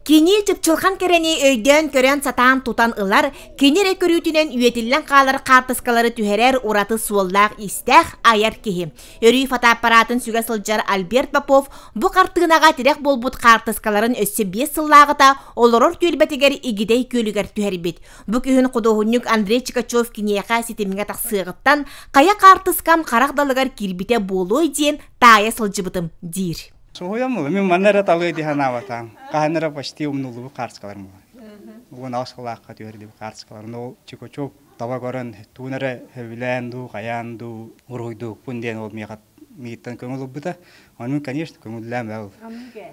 Кини чыпчылхан кэрэни өйдөөн көрөн сатаан тутан ылар, кини эрэ көрүүтүнэн үйэтиллэн хаалар хаартыскалары түһэрэр ураты суоллаах-иистээх айар киһи. Өрүү фотоаппаратын сүгэ сылдьар Альберт Попов бу хартыынаҕа тирэх буолбут хаартыскаларын өссө 5 сыллааҕыта олорор түөлбэтигэр Игидэй күөлүгэр түһэрбит. Бу күһүн худуоһунньук Андрей Чикачев киниэхэ ситимҥэ тахсыаҕыттан хайа хаартыскам харах далыгар киирбитэ буолуой диэн таайа сылдьыбытым диир. Соһуйан була. Мин манна эрэ талыы дии санаабатаам. Хаһан эрэ почти умнуллубут хаартыскаларым була. 16 сыллаахха түһэрдибит хаартыскаларын. Ол Чикачев таба көрөн, тугун эрэ сөбүлээн дуу, хайаан дуу, уруһуйдуукпун диэн ол миэхэ миигиттэн көҥүл ылбыта. Ону, конечно, көҥүллээн бэл.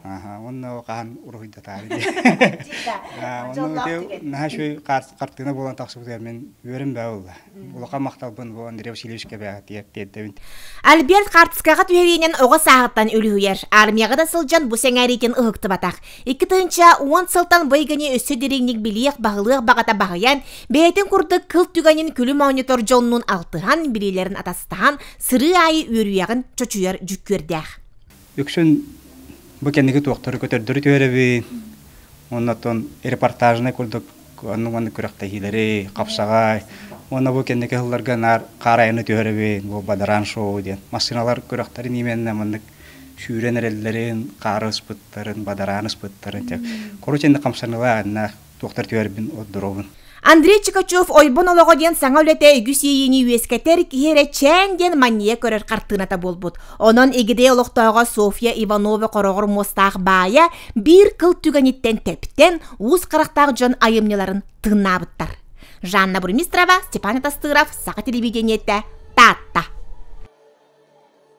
Аха, уонна хаһан уруһуйдатаары диye. Онно наһаа үчүгэй хартыына буолан тахсыбытыгар мин үөрүм бээ буолла. Улахан махталбын бу Андрей Васильевичка бээ тиэрдэбин. Альберт хаартыскаҕа түһэриинэн оҕо сааһыттан үлүһүйэр. Армияҕа да сылдьан бу сэҥээриитин ыһыктыбатах. 2010 сылтан бу эйгэни өссө дириҥник билиэх, баһылыах баҕата баһыйан, бэйэтин курдук кыл түгэнин күлүм оонньотор дьоннуун алтыһан, билиилэрин атастаһан, сырыы аайы үөрүйэҕин чочуйар дьүккүөрдээх. Үксүн бу кэнники туохтары көтөрдөрү түһэрэбин, уонна оттон репортажнай курдук оннук-маннык күрэхтэһиилэри, хапсаҕай, уонна бу кэнники сылларга наар хаар айаны түһэрэбин, бу бадараан шоу диэн. Массыыналар күрэхтэрин именно маннык сүүрэн эрэллэрин, хаары ыспыттарын, бадараан ыспыттарын, короче, инник хамсаныылаах туохтар түһэрбин ордоробун. Андрей Чикачев «Ойбон олоҕо» диэн саҥа үлэтэ үгүс иэйиини үөскэтэр, киһи эрэ чээн диэн манньыйа көрөр хартыыната буолбут. Онон Игидэй олохтооҕо Софья Иванова хороҕор муостаах баайа биир кыл түгэниттэн тэптэн, уус харахтаах дьон айымньыларын тыыннаабыттар. Жанна Бурмистрова, Степан Атастыров, Саха телевидениетэ, Таатта.